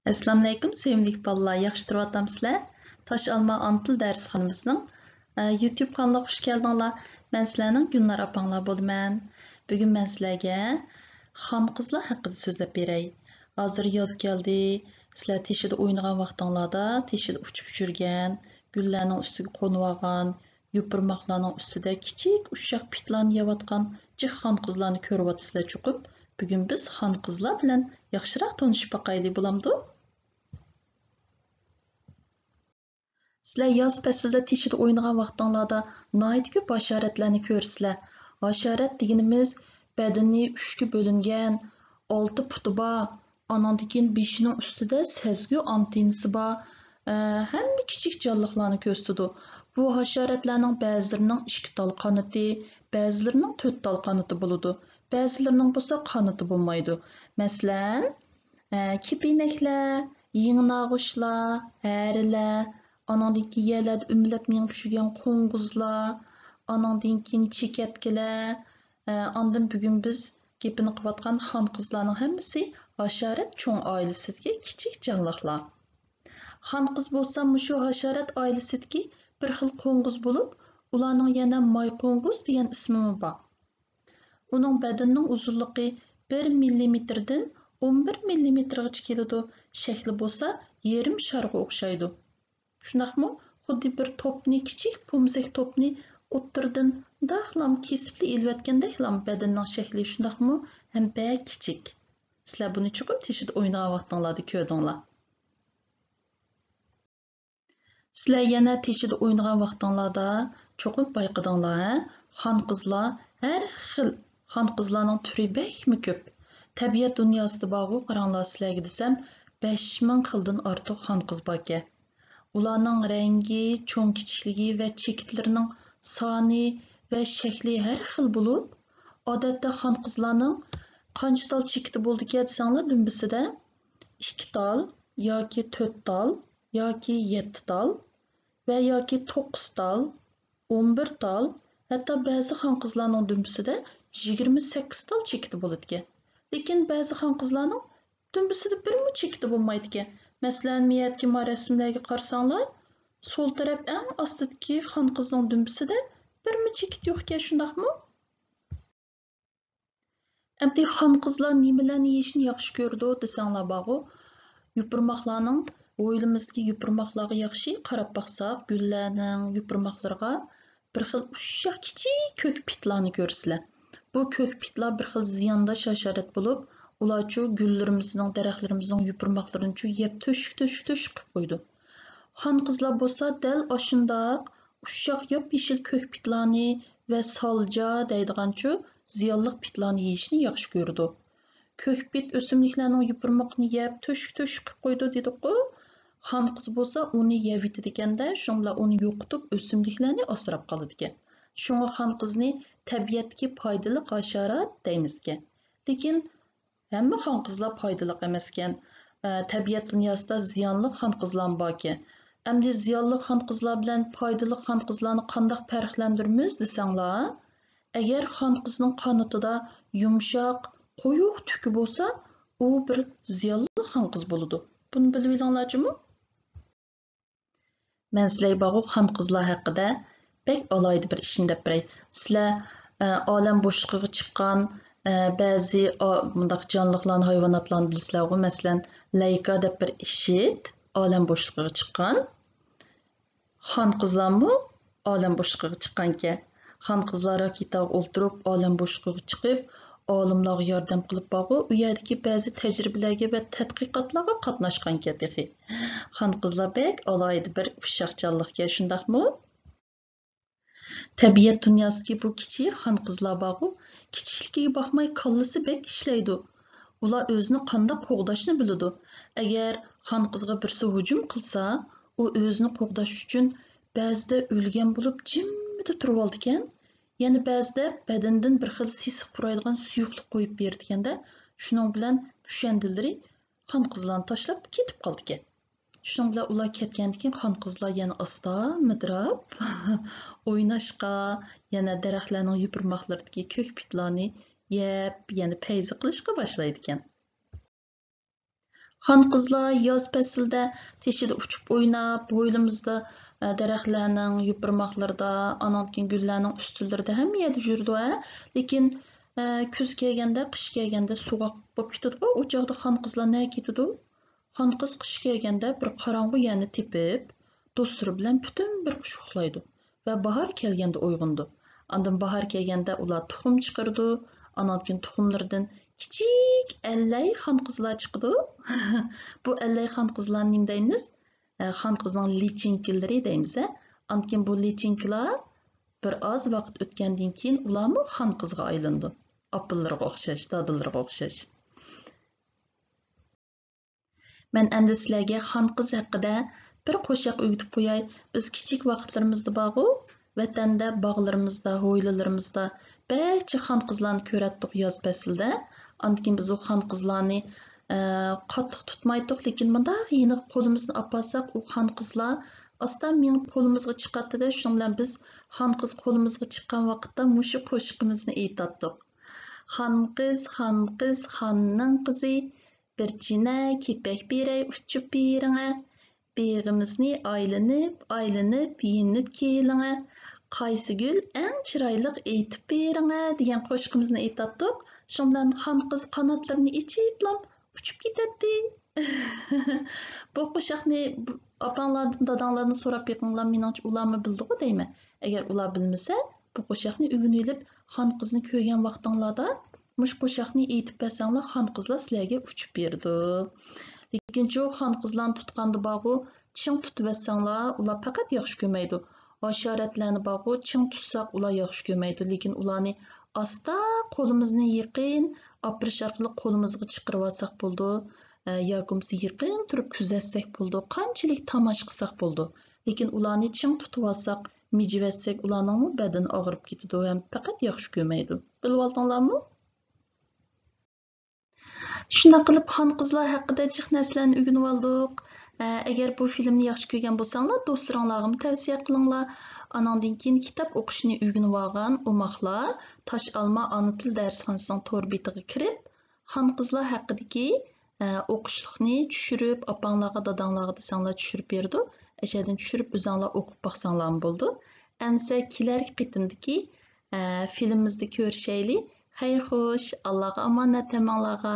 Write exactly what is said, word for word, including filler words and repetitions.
ئەسسالامۇئەلەيكۇم، سۆيۈملۈك بالىلار، ياخشى تۇرۇۋاتامسىلەر؟ تاش ئالما ئانا تىل دەرسخانىمىزنىڭ، ئە، يۇتيۇب قانىلىغا خۇش كەلدىڭلار. مەن سىلەرنىڭ گۈلنار ئاپاڭلار بولىمەن. بۈگۈن مەن سىلەرگە خانقىزلار ھەققىدە سۆزلەپ بېرەي. ھازىر ياز كەلدى. سىلەر تېشىدا ئوينىغان ۋاقتىڭلاردا تېشىدا ئۇچۇپ يۈرگەن، گۈللەرنىڭ ئۈستىگە قونۇۋالغان، يوپۇرماقلارنىڭ ئۈستىدە كىچىك ئۇششاق پىتلارنى يەۋاتقان جىق خانقىزلارنى كۆرۈۋاتىسىلەر چوقۇم. بۈگۈن بىز خانقىزلار بىلەن ياخشىراق تونۇشۇپ باقايلى، بولامدۇ؟ سىلەر ياز پەسلىدە تېشىدا ئوينىغان ۋاقتىڭلاردا ناھايىتى كۆپ ھاشاراتلارنى كۆرىسىلەر. ھاشارات دېگىنىمىز بەدىنى ئۈچكە بۆلۈنگەن، ئالتە پۇتى بار، ئانىڭدىن كېيىن بېشىنىڭ ئۈستىدە سەزگۈ ئانتېننىسى بار، ئە، ھەممە كىچىك جانلىقلارنى كۆرسىتىدۇ. بۇ ھاشاراتلارنىڭ بەزىلىرىنىڭ ئىككى تال قانىتى، بەزىلىرىنىڭ تۆت تال قانىتى بولىدۇ، بەزىلىرىنىڭ بولسا قانىتى بولمايدۇ. مەسىلەن، ئە، كېپىنەكلەر، يىڭناغۇچلار، ھەرىلەر، ئانىڭدىن كېيىن يەرلەردە ئۈمىلەپ مېڭىپ يۈرگەن قوڭغۇزلار، ئانىڭدىن كېيىن چېكەتكىلەر، ئە، ئاندىن بۈگۈن بىز گېپىنى قىلىۋاتقان خانقىزلارنىڭ ھەممىسى ھاشارات چوڭ ئائىلىسىدىكى كىچىك جانلىقلار. خانقىز بولسا مۇشۇ ھاشارات ئائىلىسىدىكى بىر خىل قوڭغۇز بولۇپ، ئۇلارنىڭ يەنە ماي قوڭغۇز دېگەن ئىسمىمۇ بار. ئۇنىڭ بەدىنىنىڭ ئۇزۇنلۇقى بىر مىللىمېتىردىن ئون بىر مىللىمېتىرغىچە كېلىدۇ. شەكلى بولسا يېرىم شارغا ئوخشايدۇ. شۇنداقمۇ؟ خۇددى بىر توپنى، كىچىك پومزەك توپنى ئوتتۇرىدىن داقلام كېسىپلا ئېلىۋەتكەندەكلام بەدىنىنىڭ شەكلى، شۇنداقمۇ؟ ھەم بەك كىچىك. سىلەر بۇنى چوقۇم تېشىدا ئوينىغان ۋاقتىڭلاردا كۆردۈڭلار. سىلەر يەنە تېشىدا ئوينىغان ۋاقتىڭلاردا چوقۇم بايقىدىڭلار، ھە؟ خانقىزلار، ھەر خىل خانقىزلارنىڭ تۈرى بەكمۇ كۆپ. تەبىئەت دۇنياسىدا بارغۇ، قاراڭلار، سىلەرگە دېسەم، بەش مىڭ خىلدىن ئارتۇق خانقىز باركەن. ئۇلارنىڭ رەڭگى، چوڭ كىچىكلىكى ۋە چېكىتلىرىنىڭ سانى ۋە شەكلى ھەر خىل بولۇپ، ئادەتتە خانقىزلارنىڭ قانچە تال چېكىتى بولىدىكەن دېسەڭلار، دۈمبىسىدە ئىككى تال ياكى تۆت تال ياكى يەتتە تال ۋە ياكى توققۇز تال، ئون بىر تال، ھەتتا بەزى خانقىزلارنىڭ دۈمبىسىدە يىگىرمە سەككىز تال چېكىتى بولىدىكەن. لېكىن بەزى خانقىزلارنىڭ دۈمبىسىدە بىرمۇ چېكىتى بولمايدىكەن. مەسىلەن، مەيەتكى ما رەسىملەرگە قارىساڭلار، سول تەرەپ ئەڭ ئاستىدىكى خانقىزنىڭ دۈمبىسىدە بىرمۇ چېكىت يوقكەن، شۇنداقمۇ؟ ئەمدى خانقىزلار نېمىلەرنى يېيىشنى ياخشى كۆرىدۇ دېسەڭلار بارغۇ، يوپۇرماقلارنىڭ، ھويلىمىزدىكى يوپۇرماقلارغا ياخشى قاراپ باقساق، گۈللەرنىڭ يوپۇرماقلىرىغا بىر خىل ئۇششاق كىچىك كۆك پىتلارنى كۆرىسىلەر. بۇ كۆك پىتلار بىر خىل زىيانداش ھاشارات بولۇپ، ئۇلارچۇ گۈللىرىمىزنىڭ، دەرەخلىرىمىزنىڭ يوپۇرماقلىرىنىچۇ يەپ تۆشۈك، تۆشۈك، تۆشۈك قىلىپ قويىدۇ. خانقىزلار بولسا دەل ئاشۇنداق ئۇششاق ياپيېشىل كۆك پىتلارنى ۋە سالجا دەيدىغانچۇ زىيانلىق پىتلارنى يېيىشنى ياخشى كۆرىدۇ. كۆك پىت ئۆسۈملۈكلەرنىڭ يوپۇرمىقىنى يەپ، تۆشۈك-تۆشۈك قىلىپ قويىدۇ دېدۇققۇ. خانقىز بولسا ئۇنى يەۋېتىدىكەن-دە، شۇنىڭ بىلەن ئۇنى يوقىتىپ، ئۆسۈملۈكلەرنى ئاسراپ قالىدىكەن. شۇڭا خانقىزنى تەبىئەتتىكى پايدىلىق ھاشارات دەيمىزكەن. لېكىن ھەممە خانقىزلار پايدىلىق ئەمەسكەن. ئە، تەبىئەت دۇنياسىدا زىيانلىق خانقىزلارمۇ باركەن. ئەمدى زىيانلىق خانقىزلار بىلەن پايدىلىق خانقىزلارنى قانداق پەرقلەندۈرىمىز دېسەڭلار، ئەگەر خانقىزنىڭ قانىتىدا يۇمشاق، قويۇق تۈكى بولسا، ئۇ بىر زىيانلىق خانقىز بولىدۇ. بۇنى بىلىۋېلىڭلار جۇمۇ. مەن سىلەرگە بارغۇ خانقىزلار ھەققىدە بەك ئالاھىدە بىر ئىشنى دەپ بېرەي. سىلەر، ئە، ئالەم بوشلۇقىغا چىققان، ئە، بەزى ئا-، مۇنداق جانلىقلارنى، ھايۋاناتلارنى بىلىسىلەرغۇ؟ مەسىلەن، لەيكا دەپ بىر ئىشىت ئالەم بوشلۇقىغا چىققان. خانقىزلارمۇ ئالەم بوشلۇقىغا چىققانىكەن. خانقىزلار راكېتاغا ئولتۇرۇپ، ئالەم بوشلۇقىغا چىقىپ، ئالىملارغا ياردەم قىلىپ بارغۇ، ئۇ يەردىكى بەزى تەجرىبىلەرگە ۋە تەتقىقاتلارغا قاتناشقانىكەن تېخى. خانقىزلار بەك ئالاھىدە بىر ئۇششاق جانلىقكەن، شۇنداقمۇ؟ تەبىئەت دۇنياسىدىكى بۇ كىچىك خانقىزلار بارغۇ، كىچىكلىكىگە باقماي كاللىسى بەك ئىشلەيدۇ. ئۇلار ئۆزىنى قانداق قوغداشنى بىلىدۇ. ئەگەر خانقىزغا بىرسى ھۇجۇم قىلسا، ئۇ ئۆزىنى قوغداش ئۈچۈن بەزىدە ئۆلگەن بولۇپ جىممىدە تۇرۇۋالىدىكەن، يەنە بەزىدە بەدىنىدىن بىر خىل سېسىق پۇرايدىغان سۇيۇقلۇق قويۇپ بېرىدىكەن-دە، شۇنىڭ بىلەن كۈشەندىلىرى خانقىزلارنى تاشلاپ كېتىپ قالىدىكەن. شۇنىڭ بىلەن ئۇلار كەتكەندىن كېيىن خانقىزلار يەنە ئاستا مىدىراپ ئويناشقا، يەنە دەرەخلەرنىڭ يوپۇرماقلىرىدىكى كۆك پىتلارنى يەپ، يەنە پەيزى قىلىشقا باشلايدىكەن. خانقىزلار ياز پەسلىدە تېشىدا ئۇچۇپ ئويناپ، ھويلىمىزدا، ئە، دەرەخلەرنىڭ يوپۇرماقلىرىدا، ئانان كېيىن گۈللەرنىڭ ئۈستىلىرىدە ھەممە يەردە يۈرىدۇ، ھە. لېكىن، ئە، كۈز كەلگەندە، قىش كەلگەندە سوغۇق بولۇپ كېتىدۇ. ئۇ چاغدا خانقىزلار نەگە كېتىدۇ؟ خانقىز قىش كەلگەندە بىر قاراڭغۇ يەرنى تېپىپ، دوستلىرى بىلەن پۈتۈن بىر قىش ئۇخلايدۇ ۋە باھار كەلگەندە ئويغىنىدۇ. ئاندىن باھار كەلگەندە ئۇلار تۇخۇم چىقىرىدۇ. ئانان كېيىن تۇخۇملىرىدىن كىچىك ئەللەي خانقىزلار چىقىدۇ. بۇ ئەللەي خانقىزلارنى نېمە دەيمىز؟ ئە، خانقىزنىڭ لىچىنكىلىرى دەيمىز، ھە. ئاندىن كېيىن بۇ لىچىنكىلار بىر ئاز ۋاقىت ئۆتكەندىن كېيىن ئۇلارمۇ خانقىزغا ئايلىنىدۇ. ئاپىلىرىغا ئوخشاش، دادىلىرىغا ئوخشاش. مەن ئەمدى سىلەرگە خانقىز ھەققىدە بىر قوشاق ئۆگىتىپ قوياي. بىز كىچىك ۋاقىتلىرىمىزدا بارغۇ، ۋەتەندە، باغلىرىمىزدا، ھويلىلىرىمىزدا بەك جىق خانقىزلارنى كۆرەتتۇق ياز پەسلىدە. ئاندىن كېيىن بىز ئۇ خانقىزلارنى، ئە، قاتتىق تۇتمايتتۇق، لېكىن مۇنداق يېنىغا قولىمىزنى ئاپارساق، ئۇ خانقىزلار ئاستا مېڭىپ قولىمىزغا چىقاتتى-دە، شۇنىڭ بىلەن بىز خانقىز قولىمىزغا چىققان ۋاقىتتا مۇشۇ قوشىقىمىزنى ئېيتاتتۇق. خانقىز، خانقىز، خاننىڭ قىزى، بىر چىنە كېپەك بېرەي ئۇچۇپ بېرىڭە، بېغىمىزنى ئايلىنىپ، ئايلىنىپ، يېنىپ كېلىڭە، قايسى گۈل ئەڭ چىرايلىق ئېيتىپ بېرىڭە دېگەن قوشىقىمىزنى ئېيتاتتۇق. شۇنىڭ بىلەن خانقىز قاناتلىرىنى ئېچىپلام ئۇچۇپ كېتەتتى. بۇ قوشاقنى بۇ ئاپاڭلاردىن، داداڭلاردىن سوراپ بېقىڭلار، مېنىڭچە ئۇلارمۇ بىلىدىغۇ دەيمەن. ئەگەر ئۇلار بىلمىسە، بۇ قوشاقنى ئۆگىنىۋېلىپ، خانقىزنى كۆرگەن ۋاقتىڭلاردا مۇشۇ قوشاقنى ئېيتىپ بەرسەڭلار، خانقىزلار سىلەرگە ئۇچۇپ بېرىدۇ. لېكىنچۇ خانقىزلارنى تۇتقاندا بارغۇ، چىڭ تۇتۇۋەتسەڭلار، ئۇلار پەقەت ياخشى كۆرمەيدۇ. ھاشارەتلەرنى بارغۇ، چىڭ تۇتساق، ئۇلار ياخشى كۆرمەيدۇ. لېكىن ئۇلارنى ئاستا قولىمىزنى يېقىن ئاپىرىش ئارقىلىق قولىمىزغا چىقىرىۋالساق بولىدۇ. ئە، ياكى بولمىسا يېقىن تۇرۇپ كۆزەتسەك بولىدۇ، قانچىلىك تاماشا قىلساق بولىدۇ. لېكىن ئۇلارنى چىڭ تۇتۇۋالساق، مىجىۋەتسەك، ئۇلارنىڭمۇ بەدىنى ئاغرىپ كېتىدۇ ھەم پەقەت ياخشى كۆرمەيدۇ. بىلىۋالدىڭلارمۇ؟ شۇنداق قىلىپ، خانقىزلار ھەققىدە جىق نەرسىلەرنى ئۆگىنىۋالدۇق. ئە، ئەگەر بۇ فىلىمنى ياخشى كۆرگەن بولساڭلار، دوستلىرىڭلارغىمۇ تەۋسىيە قىلىڭلار. ئاناندىن كېيىن كىتاب ئوقۇشنى ئۆگىنىۋالغان ئوماقلار تاش ئالما ئانا تىل دەرسخانىسىنىڭ تور بېتىغا كىرىپ، خانقىزلار ھەققىدىكى، ئە، ئوقۇشلۇقنى چۈشۈرۈپ، ئاپاڭلارغا، داداڭلارغا دېسەڭلار چۈشۈرۈپ بېرىدۇ. ئەشەدىن چۈشۈرۈپ ئۆزەڭلار ئوقۇپ باقساڭلارمۇ بولىدۇ. ئەمىسە كېلەركى قېتىمدىكى، ئە، فىلىمىمىزدە كۆرۈشەيلى. خەير خوش، ئاللاغا ئامانەت ھەممىڭلارغا.